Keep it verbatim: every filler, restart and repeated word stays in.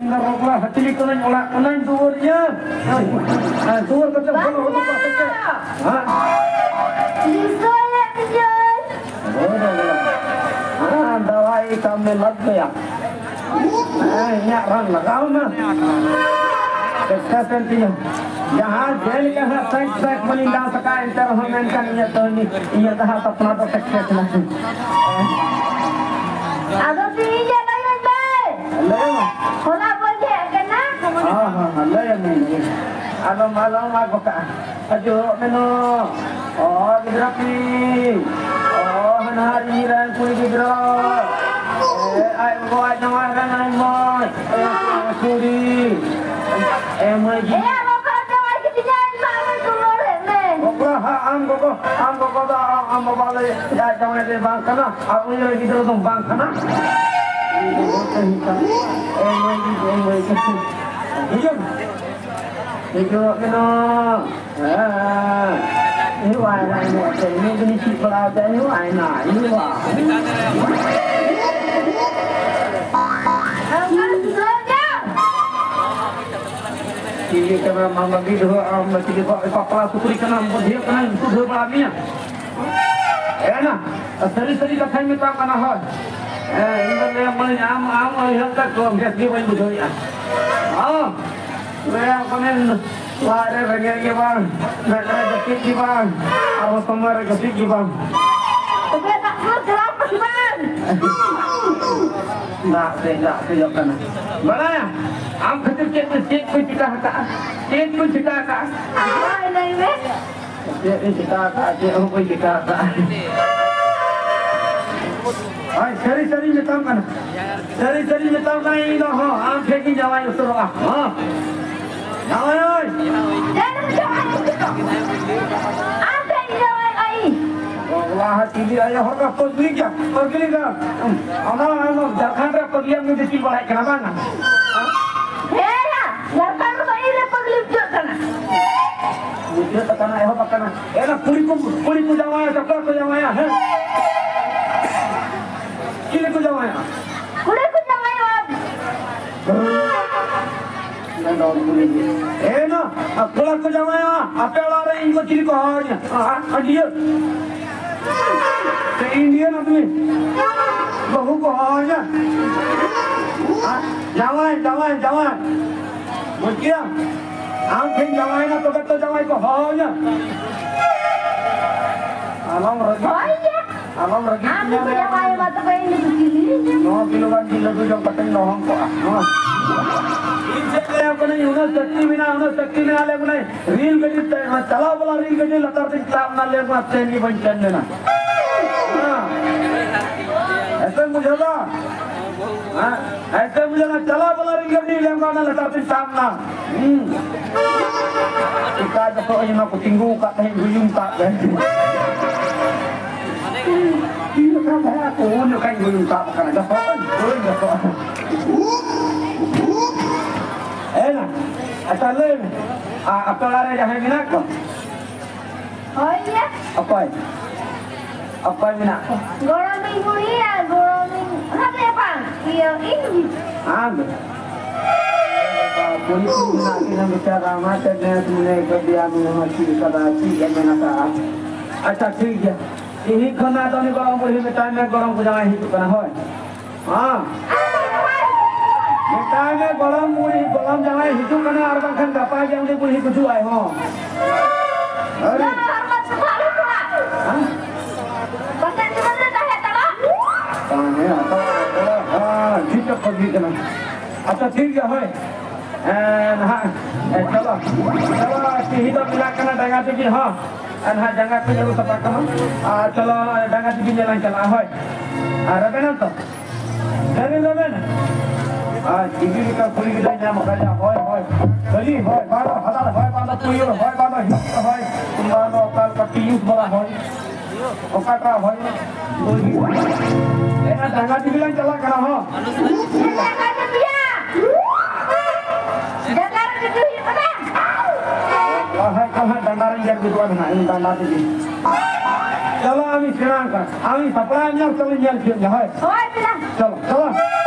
ᱵᱟᱯᱞᱟ ᱦᱟᱹᱛᱤ ᱠᱟᱹᱱᱟᱹᱧ, ᱚᱲᱟᱜ ᱠᱟᱹᱱᱟᱹᱧ, ᱫᱩᱣᱟᱹᱨ ᱤᱧᱟᱹ᱾ ᱦᱮᱸ, ᱫᱩᱣᱟᱹᱨ ᱠᱟᱛᱮ ᱵᱚᱞᱚ ᱦᱚᱴᱚ ᱠᱟᱜ ᱯᱮ᱾ ᱦᱮᱸ? ᱤᱥᱠᱩᱞ ᱨᱮ ᱯᱤᱭᱳᱱ᱾ ᱦᱮᱸ, ᱫᱟᱣᱟᱭ ᱠᱟᱢ ᱢᱮ ᱞᱟᱜ ᱜᱟᱭᱟ᱾ ᱦᱮᱸ, ᱤᱧᱟᱹᱜ ᱨᱟᱱ ᱞᱟᱜᱟᱣ ᱢᱮ᱾ ᱪᱮᱥᱴᱟ ᱛᱮ ᱛᱤᱧᱟᱹ᱾ ᱡᱟᱦᱟᱸ ᱡᱮᱞᱮᱠᱟ ᱦᱟᱸᱜ ᱥᱟᱡᱽ ᱥᱟᱡᱽ ᱵᱟᱹᱞᱤᱧ ᱫᱟᱱ ᱥᱟᱠᱟ, ᱮᱱᱛᱮ ᱨᱮᱦᱚᱸ ᱢᱮᱱᱠᱷᱟᱱ ᱤᱧᱟᱹᱜ ᱫᱚ, ᱤᱧᱟᱹᱜ ᱫᱚ ᱦᱟᱸᱜ ᱥᱟᱯᱱᱟ ᱫᱚ ᱥᱟᱠᱥᱮᱥ ᱮᱱᱟ᱾ ᱟᱫᱚ ᱛᱤᱦᱤᱧ ᱡᱮ ᱞᱟᱹᱭ ᱢᱮ᱾ ᱞᱟᱹᱭ ᱢᱮ᱾ ᱦᱚᱞᱟ ᱵᱟᱹᱧ ᱦᱮᱡ ᱟᱠᱟᱱᱟ᱾ ᱦᱚᱸ, ᱦᱚᱸ, ᱦᱚᱸ, ᱞᱟᱹᱭ ᱟᱹᱧ ᱜᱮ᱾ ᱟᱫᱚ ᱢᱟ, ᱟᱞᱚᱢ ᱟᱫ ᱜᱚᱫ ᱠᱟᱜᱼᱟ᱾ ᱦᱤᱡᱩᱜ ᱢᱮ ᱱᱚ᱾ ᱚ, ᱜᱤᱫᱽᱨᱟᱹ ᱯᱤ᱾ ᱚ, ᱦᱟᱱᱦᱟᱨ ᱤᱧ ᱨᱮᱱ ᱠᱩᱲᱤ ᱜᱤᱫᱽᱨᱟᱹ᱾ ᱮ, ᱟᱡ ᱜᱚᱜᱚ, ᱟᱡ ᱡᱟᱶᱟᱭ ᱨᱮᱱ ᱟᱡ ᱢᱟᱹᱭ᱾ ᱮ, ᱠᱩᱲᱤ᱾ ᱮ, ᱢᱟᱹᱭ ᱜᱤ-, ᱮ, ᱵᱟᱵᱟ, ᱡᱟᱶᱟᱭ ᱠᱤᱫᱤᱧᱟ, ᱤᱧ ᱢᱟ ᱟᱢᱮᱢ ᱨᱩᱣᱟᱹᱲ ᱦᱮᱡ ᱢᱮ᱾ ᱜᱚᱜᱚ, ᱦᱟ, ᱟᱢ ᱜᱚᱜᱚ, ᱟᱢ ᱜᱚᱜᱚ ᱫᱚ ᱟᱢ, ᱟᱢ ᱵᱟᱵᱟ ᱞᱟᱹᱭ, ᱟᱡ ᱡᱟᱶᱟᱭ ᱞᱟᱹᱭ ᱵᱟᱝ ᱠᱟᱱᱟ᱾ ᱟᱨ ᱩᱱᱤ ᱨᱮᱱ ᱜᱤᱫᱽᱨᱟᱹ ᱫᱚ ᱵᱟᱝ ᱠᱟᱱᱟ᱾ ᱮ ᱢᱟᱹᱭ, ᱮ ᱢᱟᱹᱭ, ᱦᱤᱡᱩᱜ ᱢᱮ᱾ ᱦᱤᱡᱩᱜ ᱢᱮ ᱱᱚ᱾ ᱦᱮᱸ᱾ ᱦᱮᱸ᱾ ᱦᱮᱸ᱾ ᱦᱮᱸ᱾ ᱦᱮᱸ᱾ ᱪᱤᱞᱤ ᱠᱟᱱᱟ ᱢᱟᱢᱟ ᱜᱤᱫᱽᱨᱟᱹ, ᱟᱢ ᱫᱚ ᱪᱤᱞᱤ ᱵᱟ-, ᱵᱟᱯᱞᱟ ᱥᱩᱠᱨᱤ ᱠᱟᱱᱟᱢ, ᱵᱩᱫᱷᱤᱭᱟᱹ ᱠᱟᱱᱟᱢ, ᱵᱩᱫᱷᱟᱹ ᱵᱟᱲᱟ ᱢᱮᱭᱟ᱾ ᱮᱱᱟ, ᱥᱟᱹᱨᱤ ᱥᱟᱹᱨᱤ ᱠᱟᱛᱷᱟᱧ ᱢᱮᱛᱟᱢ ᱠᱟᱱᱟ, ᱦᱳᱭ᱾ ᱦᱮᱸ, ᱤᱧ ᱫᱚ ᱞᱟᱹᱭᱟᱢ ᱠᱟᱹᱱᱟᱹᱧ, ᱟᱢ, ᱟᱢ ᱩᱭᱦᱟᱹᱨ ᱛᱮ ᱠᱚ ᱵᱮᱥ ᱜᱮ ᱵᱟᱹᱧ ᱵᱩᱡᱷᱟᱹᱣᱮᱫᱼᱟ᱾ ᱦᱚᱸ, ᱞᱟᱹᱭᱟᱢ ᱠᱟᱹᱱᱟᱹᱧ, ᱞᱟᱡ ᱨᱮ ᱨᱮᱸᱜᱮᱡ ᱜᱮ ᱵᱟᱝ, ᱢᱮᱫ ᱨᱮ ᱡᱟᱹᱯᱤᱫ ᱜᱮ ᱵᱟᱝ, ᱟᱨ ᱥᱚᱢᱚᱭ ᱨᱮ ᱡᱟᱹᱯᱤᱫ ᱜᱮ ᱵᱟᱝ᱾ ᱛᱚᱵᱮ ᱫᱟᱜ ᱢᱟ ᱪᱟᱞᱟᱣ ᱠᱚᱜ ᱵᱟᱝ᱾ ᱫᱟᱜ ᱛᱮ, ᱫᱟᱜ ᱛᱮ ᱡᱚᱜ ᱠᱟᱱᱟ᱾ ᱵᱟᱲᱟᱭᱟᱢ, ᱟᱢ ᱠᱷᱟᱹᱛᱤᱨ ᱪᱮᱫ ᱠᱚ, ᱪᱮᱫ ᱠᱚ ᱪᱤᱠᱟ ᱟᱠᱟᱫᱼᱟ? ᱪᱮᱫ ᱠᱚ ᱪᱤᱠᱟ ᱟᱠᱟᱫᱼᱟ? ᱦᱳᱭ, ᱞᱟᱹᱭ ᱢᱮ᱾ ᱪᱮᱫ ᱤᱧ ᱪᱤᱠᱟ ᱟᱠᱟᱫᱼᱟ? ᱪᱮᱫ ᱦᱚᱸ ᱵᱟᱹᱧ ᱪᱤᱠᱟ ᱟᱠᱟᱫᱼᱟ᱾ ᱦᱳᱭ, ᱥᱟᱹᱨᱤ ᱥᱟᱹᱨᱤᱧ ᱢᱮᱛᱟᱢ ᱠᱟᱱᱟ᱾ ᱥᱟᱹᱨᱤ ᱥᱟᱹᱨᱤᱧ ᱢᱮᱛᱟᱢ ᱠᱟᱱᱟ, ᱤᱧ ᱫᱚ ᱦᱚᱸ ᱟᱢ ᱴᱷᱮᱱ ᱜᱤᱧ ᱡᱟᱶᱟᱭ ᱩᱛᱟᱹᱨᱚᱜᱼᱟ᱾ ᱦᱚᱸ᱾ ᱡᱟᱶᱟᱭ ᱟᱹᱧ᱾ ᱟᱢ ᱴᱷᱮᱱ ᱤᱧ ᱡᱟᱶᱟᱭᱚᱜᱼᱟ ᱤᱧ᱾ ᱵᱟᱵᱟ, ᱪᱤᱞᱤ ᱟᱭᱳ ᱦᱚᱲ ᱠᱟᱱᱟ, ᱯᱟᱹᱜᱽᱞᱤ ᱜᱮᱭᱟ, ᱯᱟᱹᱜᱽᱞᱤ ᱜᱮᱭᱟ᱾ ᱚᱱᱟ, ᱚᱱᱟ ᱡᱷᱟᱲᱠᱷᱚᱸᱰ ᱨᱮ ᱯᱟᱹᱜᱽᱞᱤ ᱟᱢ ᱜᱮ ᱵᱤᱥᱤ ᱵᱟᱲᱟᱭ ᱠᱟᱱᱟ, ᱵᱟᱝ? ᱦᱮᱸ ᱭᱟ, ᱡᱷᱟᱲᱠᱷᱚᱸᱰ ᱨᱮᱫᱚ ᱤᱧ ᱨᱮ ᱯᱟᱹᱜᱽᱞᱤ ᱵᱩᱡᱷᱟᱹᱜ ᱠᱟᱱᱟ᱾ ᱢᱩᱪᱟᱹᱫ ᱟᱠᱟᱱᱟ, ᱮᱦᱚᱵ ᱟᱠᱟᱱᱟ᱾ ᱮᱱᱟ ᱠᱩᱲᱤ ᱠᱚ, ᱠᱩᱲᱤ ᱠᱚ ᱡᱟᱶᱟᱭᱟ, ᱥᱮ ᱠᱚᱲᱟ ᱠᱚ ᱡᱟᱶᱟᱭᱟ, ᱦᱮᱸ? ᱪᱤᱞᱤ ᱠᱚ ᱡᱟᱶᱟᱭᱟ? ᱠᱩᱲᱤ ᱠᱚ ᱡᱟᱶᱟᱭᱚᱜᱼᱟ᱾ ᱮ ᱱᱟ, ᱠᱚᱲᱟ ᱠᱚ ᱡᱟᱶᱟᱭᱟ, ᱟᱯᱮ ᱚᱲᱟᱜ ᱨᱮ ᱤᱧ ᱠᱚ ᱪᱤᱞᱤ ᱠᱚ ᱦᱚᱦᱚ ᱟᱹᱧᱟ? ᱟ, ᱟᱹᱰᱤᱭᱟᱹ᱾ ᱥᱮ Indian ᱟᱫᱢᱤ? ᱵᱟᱹᱦᱩ ᱠᱚ ᱦᱚᱦᱚ ᱟᱹᱧᱟ? ᱟ, ᱡᱟᱶᱟᱭ, ᱡᱟᱶᱟᱭ, ᱡᱟᱶᱟᱭ᱾ ᱵᱩᱡᱽ ᱠᱮᱫᱟᱢ? ᱟᱢ ᱴᱷᱮᱱ ᱡᱟᱶᱟᱭ ᱮᱱᱟ, ᱛᱚᱵᱮ ᱛᱚ ᱡᱟᱶᱟᱭ ᱠᱚ ᱦᱚᱦᱚ ᱟᱹᱧᱟ᱾ ᱟᱞᱚᱢ ᱨᱟᱹᱜᱤ᱾ ᱦᱳᱭ ᱭᱟ᱾ ᱟᱞᱚᱢ ᱨᱟᱹᱜᱤ ᱟᱢ ᱠᱤᱧᱟ ᱫᱚ ᱞᱮ᱾ ᱡᱟᱶᱟᱭ ᱢᱟ ᱛᱚᱵᱮ ᱤᱧ ᱫᱚ ᱪᱤᱞᱤ? ᱱᱚᱣᱟ ᱠᱤᱞᱳ ᱜᱟᱱ ᱡᱤᱞ ᱞᱟᱹᱰᱩ ᱡᱚᱢ ᱠᱟᱛᱮᱧ ᱱᱚᱦᱚᱝ ᱠᱚᱜᱼᱟ᱾ ᱦᱚᱸ᱾ ᱤᱧ ᱪᱮᱫ ᱞᱟᱹᱭᱟᱢ ᱠᱟᱹᱱᱟᱹᱧ, ᱩᱱᱟᱹᱜ ᱥᱟᱹᱠᱛᱤ ᱢᱮᱱᱟᱜᱼᱟ, ᱩᱱᱟᱹᱜ ᱥᱟᱹᱠᱛᱤ ᱢᱮᱱᱟᱜᱼᱟ, ᱞᱟᱹᱭᱟᱢ ᱠᱟᱹᱱᱟᱹᱧ, ᱨᱮᱞ ᱜᱟᱹᱰᱤ ᱛᱮ, ᱪᱟᱞᱟᱣ ᱵᱟᱞᱟ ᱨᱮᱞ ᱜᱟᱹᱰᱤ ᱞᱟᱛᱟᱨ ᱛᱮᱧ ᱛᱟᱵ ᱮᱱᱟ, ᱞᱟᱹᱭᱟᱢ ᱠᱟᱹᱱᱟᱹᱧ, ᱛᱮᱦᱮᱧ ᱜᱮ ᱵᱟᱹᱧ ᱛᱮᱱ ᱞᱮᱱᱟ᱾ ᱦᱮᱸ᱾ ᱮᱥᱮᱢ ᱵᱩᱡᱷᱟᱹᱣ ᱫᱟ? ᱦᱮᱸ? ᱮᱥᱮᱢ ᱵᱩᱡᱷᱟᱹᱣ ᱫᱟ? ᱪᱟᱞᱟᱣ ᱵᱟᱞᱟ ᱨᱮᱞ ᱜᱟᱹᱰᱤ, ᱞᱟᱹᱭᱟᱢ ᱠᱟᱹᱱᱟᱹᱧ, ᱞᱟᱛᱟᱨ ᱛᱮᱧ ᱛᱟᱵ ᱮᱱᱟ᱾ ᱦᱩᱸ᱾ ᱪᱮᱠᱟ ᱡᱚᱛᱚ ᱤᱧ ᱢᱟ ᱠᱚ ᱛᱤᱸᱜᱩ ᱟᱠᱟᱫ ᱛᱟᱦᱮᱸᱫ, ᱜᱩᱭᱩᱢ ᱛᱟᱵ ᱨᱮ᱾ ᱛᱤᱱ ᱡᱚᱠᱷᱟ ᱵᱷᱟᱭᱟ ᱠᱚ ᱩᱱ ᱡᱚᱠᱷᱟᱧ ᱜᱩᱭᱩᱢ ᱛᱟᱵ ᱟᱠᱟᱱᱟ᱾ ᱡᱚᱛᱚ ᱠᱚᱧ ᱜᱩᱭᱩᱢ ᱡᱚᱛᱚ᱾ ᱮᱱᱟ᱾ ᱟᱪᱪᱷᱟ, ᱞᱟᱹᱭ ᱢᱮ᱾ ᱟ-, ᱟᱯᱮ ᱚᱲᱟᱜ ᱨᱮ ᱡᱟᱦᱟᱸᱭ ᱢᱮᱱᱟᱜ ᱠᱚᱣᱟ? ᱦᱳᱭ ᱭᱟ᱾ ᱚᱠᱚᱭ? ᱚᱠᱚᱭ ᱢᱮᱱᱟᱜ ᱠᱚᱣᱟ? ᱜᱚᱲᱚᱢᱤᱧ ᱵᱩᱲᱦᱤ ᱟᱨ ᱜᱚᱲᱚᱢᱤᱧ, ᱦᱟᱯᱮ ᱵᱟᱝ, ᱤᱭᱟᱹ, ᱤᱧ᱾ ᱟᱢ? ᱠᱩᱲᱤ ᱠᱚ ᱢᱮᱱᱟᱜ ᱠᱤᱱᱟ ᱵᱮᱪᱟᱨᱟ, ᱚᱱᱟᱛᱮ ᱱᱮᱥ ᱢᱚᱱᱮ ᱠᱟᱫᱮᱭᱟ ᱱᱩᱭ ᱦᱚᱸ ᱪᱮᱫ ᱠᱟᱫᱟ, ᱪᱮᱫ ᱮ ᱢᱮᱱ ᱟᱠᱟᱫᱼᱟ᱾ ᱟᱪᱪᱷᱟ, ᱴᱷᱤᱠ ᱜᱮᱭᱟ᱾ ᱛᱤᱦᱤᱧ ᱠᱷᱚᱱᱟᱜ ᱫᱚ ᱩᱱᱤ ᱜᱚᱲᱚᱢ ᱵᱩᱲᱦᱤ ᱢᱮᱛᱟᱭ ᱢᱮ, ᱜᱚᱲᱚᱢ ᱠᱚ ᱡᱟᱶᱟᱭ ᱦᱤᱡᱩᱜ ᱠᱟᱱᱟ᱾ ᱦᱳᱭ᱾ ᱦᱮᱸ᱾ ᱢᱮᱛᱟᱭ ᱢᱮ, ᱜᱚᱲᱚᱢ ᱵᱩᱲᱦᱤ, ᱜᱚᱲᱚᱢ ᱡᱟᱶᱟᱭ ᱦᱤᱡᱩᱜ ᱠᱟᱱᱟ, ᱟᱨ ᱵᱟᱝᱠᱷᱟᱱ ᱜᱟᱯᱟ ᱜᱮ ᱩᱱᱤ ᱵᱩᱲᱦᱤ ᱜᱩᱡᱩᱜ ᱟᱭ᱾ ᱦᱚᱸ᱾ ᱦᱮᱸ? ᱦᱮᱸ? ᱦᱮᱸ, ᱦᱮᱸ, ᱴᱷᱤᱠ ᱠᱟᱛᱷᱟ ᱜᱮ ᱠᱟᱱᱟ᱾ ᱟᱪᱪᱷᱟ, ᱴᱷᱤᱠ ᱜᱮᱭᱟ, ᱦᱳᱭ᱾ ᱮᱸ, ᱱᱟᱦᱟᱜ, ᱮ, ᱪᱚᱞᱚ, ᱪᱚᱞᱚ, ᱛᱤᱦᱤᱧ ᱫᱚ ᱢᱮᱞᱟ ᱠᱟᱱᱟ ᱰᱟᱸᱜᱟ ᱫᱤᱯᱤᱞ ᱦᱚᱸ᱾ ᱟᱨ ᱱᱟᱦᱟᱜ ᱡᱟᱸᱜᱟ ᱠᱚ ᱟᱹᱨᱩᱵ ᱥᱟᱯᱷᱟ ᱠᱟᱢᱟ᱾ ᱟᱨ ᱪᱚᱞᱚ, ᱰᱟᱸᱜᱟ ᱫᱤᱯᱤᱞ ᱧᱮᱞ ᱞᱟᱝ ᱪᱟᱞᱟᱜᱼᱟ, ᱦᱳᱭ᱾ ᱟᱨ ᱨᱮᱵᱮᱱ ᱦᱚᱸ ᱛᱚ? ᱨᱮᱵᱮᱱ, ᱨᱮᱵᱮᱱ᱾ ᱟᱨ ᱪᱤᱞᱤ ᱞᱮᱠᱟ ᱠᱩᱲᱤ ᱜᱤᱫᱽᱨᱟᱹ ᱧᱟᱢ ᱟᱠᱟᱫᱮᱭᱟ, ᱦᱳᱭ, ᱦᱳᱭ᱾ ᱠᱷᱟᱹᱞᱤ ᱦᱳᱭ, ᱵᱟᱝ ᱫᱚ ᱦᱟᱫᱟᱲ ᱦᱳᱭ, ᱵᱟᱝ ᱫᱚ ᱛᱩᱭᱩ ᱦᱳᱭ, ᱵᱟᱝ ᱫᱚ ᱦᱤᱡᱩᱜ ᱦᱳᱭ, ᱵᱟᱝ ᱫᱚ ᱚᱠᱟ ᱞᱮᱠᱟ ᱯᱤᱭᱩᱥ ᱵᱟᱞᱟ ᱦᱳᱭ᱾ ᱚᱠᱟᱴᱟᱜ ᱦᱚᱭ? ᱮᱱᱟ ᱰᱟᱸᱜᱟ ᱫᱤᱯᱤᱞ ᱞᱟᱝ ᱪᱟᱞᱟᱜ ᱠᱟᱱᱟ ᱦᱚᱸ᱾ ᱰᱟᱸᱜᱟ ᱫᱤᱯᱤᱞ ᱦᱩᱭᱩᱜ ᱠᱟᱱᱟ᱾ ᱦᱳᱭ, ᱦᱳᱭ, ᱰᱟᱸᱰᱟ ᱨᱮᱧ ᱜᱮᱨ ᱜᱚᱫᱚᱜᱼᱟ ᱱᱟᱦᱟᱜ, ᱤᱧ ᱰᱟᱸᱰᱟ ᱛᱮᱜᱮ᱾ ᱪᱚᱞᱚ, ᱟᱢᱤᱧ ᱥᱮᱬᱟ ᱟᱢ ᱠᱟᱱᱟ, ᱟᱢᱤᱧ ᱥᱟᱯᱲᱟᱣ ᱧᱮᱞ, ᱪᱚᱞᱚ ᱧᱮᱞ ᱦᱚᱪᱚᱭᱮᱫ ᱢᱮᱭᱟ, ᱦᱳᱭ᱾ ᱦᱳᱭ, ᱯᱮᱲᱟ᱾ ᱪᱚᱞᱚ, ᱪᱚᱞᱚ᱾